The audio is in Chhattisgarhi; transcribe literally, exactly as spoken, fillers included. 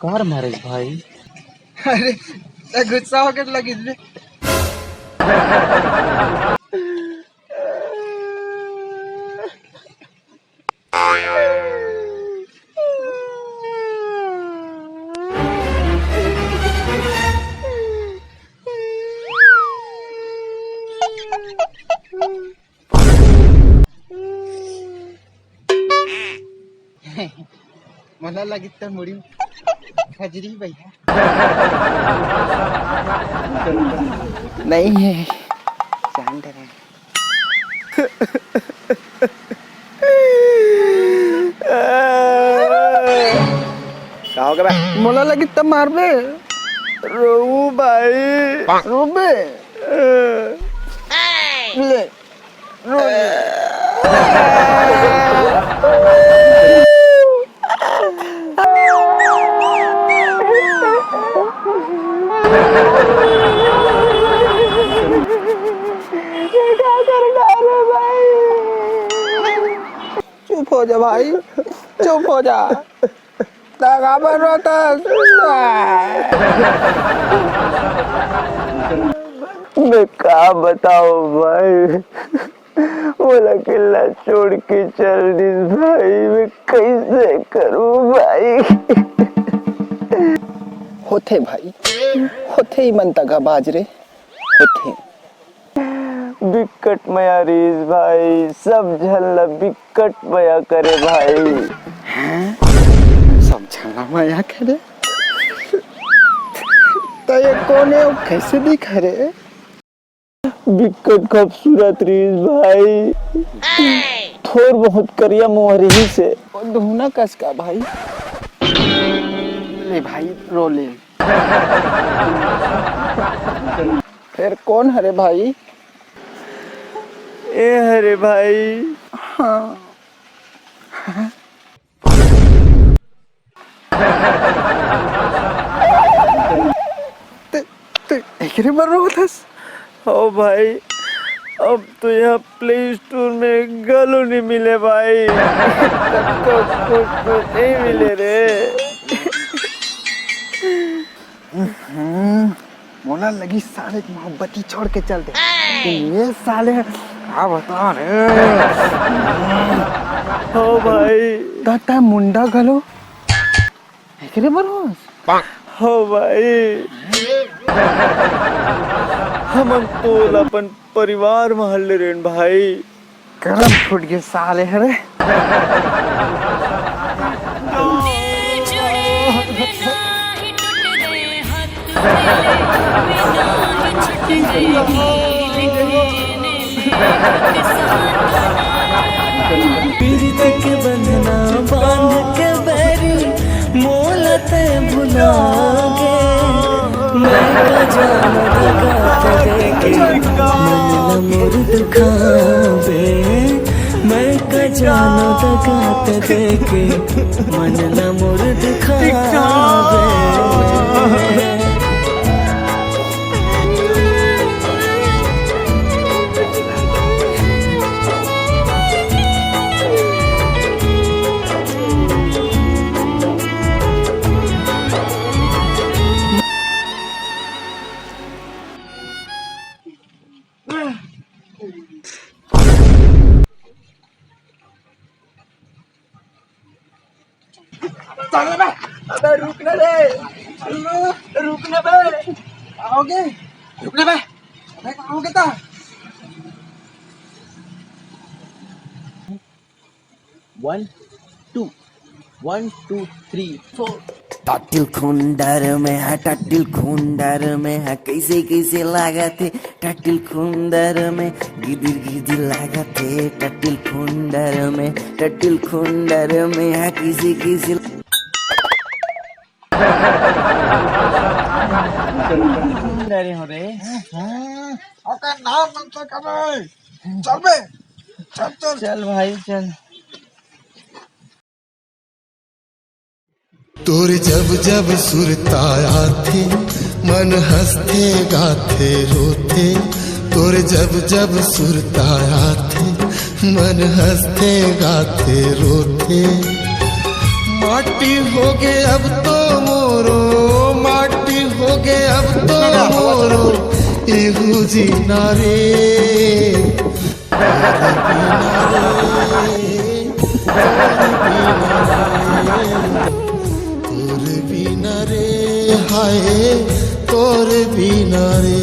कार मारे भाई। अरे, त गुस्सा होके लगिस बे। मोला लगिस त मुड़ी खजरी भैया। नहीं है, जान दे रहे। का हो गया बे? मोला लगिस त मारबे। रोऊ भाई। रोबे। ले। चुप हो जा भाई, चुप हो जा। त काबर रोथस? मैं का बताओ भाई, मोला अकेला छोड़ के चल दिस भाई, मैं कैसे करूं भाई? होथे भाई, होथे ही मन तगाबाज रे, होथे। बिकट मया रिहिस भाई, सब झन ला बिकट मया करे भाई। हैं? सब झन ला मया करे? त ये कोन हे अउ कैसे दिखे रे? बिकट खूबसूरत रिहिस भाई, थोर बहुत करिया मुंह रिहिस हे। ओ दुहना कस का भाई। ले भाई, रो ले। फेर कोन हरे भाई? ए हरे भाई। हाँ। ते, ते एकरे बर रोवत हस? हो भाई, अब तो यहाँ प्ले स्टोर में घलो नहीं मिले भाई। कतको खोज तो नहीं मिले रे। हम्म, मोला लगिस साले के मोहब्बती छोड़ के चल दे। लेकिन ये साले, का बता रे। हो भाई। दादा मुंडा घलो। एकरे बर होस? हो भाई। हमन तोला अपन परिवार म हल्ले रेन भाई। करम फूट गे साले हरे। पीरित के बंधना बांध के बैरी मोला तै भुला गे। मैं का जानो दगा तै देके मन ला मोर दुखावे। मैं का जानो दगा तै देके मन ला मोर दुखावे। चल बे, अबे रुक ना रे, रुक ना बे, आओगे? रुक ना बे, अबे आओगे तो? One, two, one, two, three, four। टटिल खुंडर में है, टटिल खुंडर में है, कैसे कैसे लागत है टटिल खुंडर में, गिदिर गिदिर लागत है टटिल खुंडर में, टटिल खुंडर में है, किसी किसी खुंडर हो रे। हम्म, ओकर नाम मत करे। चल बे, चल, चल। चल भाई, चल। तोर जब जब सुरता आथे, मन हंसथे गाथे रोथे। तोर जब जब सुरता आथे, मन हंसथे गाथे रोथे। माटी होगे अब तो मोरो, माटी होगे अब तो मोरो, इहू जीना रे। तोर बिना रे, हाय, तोर बिना रे।